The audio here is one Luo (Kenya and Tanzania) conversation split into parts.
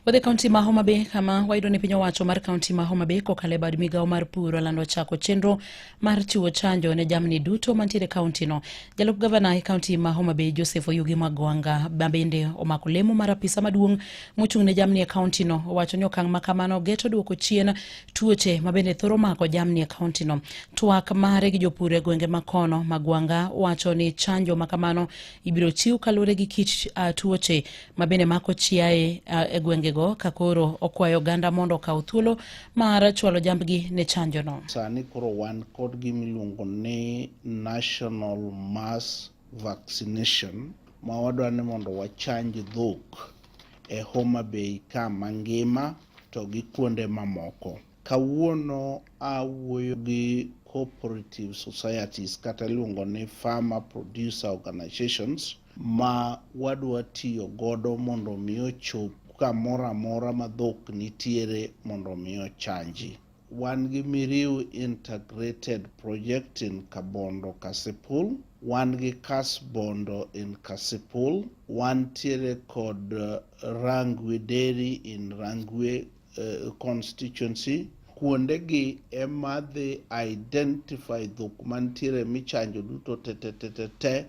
Wadhi kaunti ma Homa Bay kama wayudo ni piny owacho mar kaunti ma Homa Bay kokalo e bad migawo mar pur olando chako chenro mar chiwo chanjo ne jamni duto mantiere e kauntino. Jalup gavana e kaunti ma Homa Bay Joseph Oyugi Magwanga ma bende omako lemo mar apisa maduong' mochung' ne jamni e kauntino owacho ni okang' ma kamano geto duoko chien tuoche ma bende thoro mako jamni e kauntino. Twak mare gi jopur e gwenge ma kono Magwanga wacho ni chanjo ma kamano ibiro chiw kaluwore gi kit tuoche ma bende mako chiaye e gwengego ka koro okwayo oganda mondo okaw thuolo mar chwalo jambgi ne chanjono. Sani koro wan kod gima iluongo ni National Mass Vaccination ma wadwa ni mondo wachanj dhok e Homa Bay ka mangima to gi kuonde mamoko. Kawuono awuoyo gi cooperative societies kata iluongo ni farmer producer organizations ma wadwa tiyo godo mondo mi ochop kamoro amora ma dhok nitiere mondo mi ochanji. Wan gi Miriu Integrated Project in Kabondo Kasipul, wan gi Kasbondo in Kasipul, wantiere kod Rangwe Dairy in Rangwe constituency. Kuondegi ema dhi identify dhok mantiere michanjo duto te te te te te.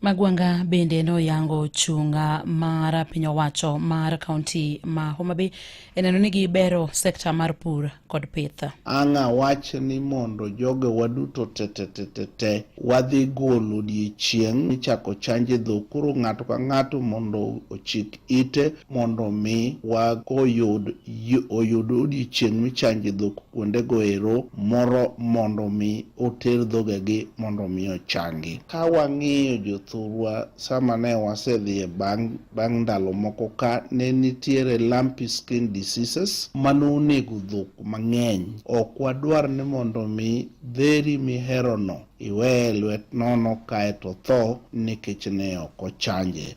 Magwanga bende noyango chunga mar piny owacho mar kaunti ma Homa Bay e neno ni gibero sekta mar pur kod pith. Ang' awach ni mondo jogewa duto te te te te te wadhi golo odiechieng' michako chanje dhok. Koro ng'ato ka ng'ato mondo ochik ite mondo mi wagoyud oyud odiechieng' michanje dhok kuondego ero moro mondo mi oter dhogegi mondo mi ochangi. Ka wang'iyo jothurwa sama ne wasedhi e bang' bang' ndalo moko ka ne nitiere lumpy skin diseases mane onego dhok mang'eny. Ok wadwar ni mondo mi dheri miherono iweye e lwet nono kaeto otho nikech ne ok ochanje.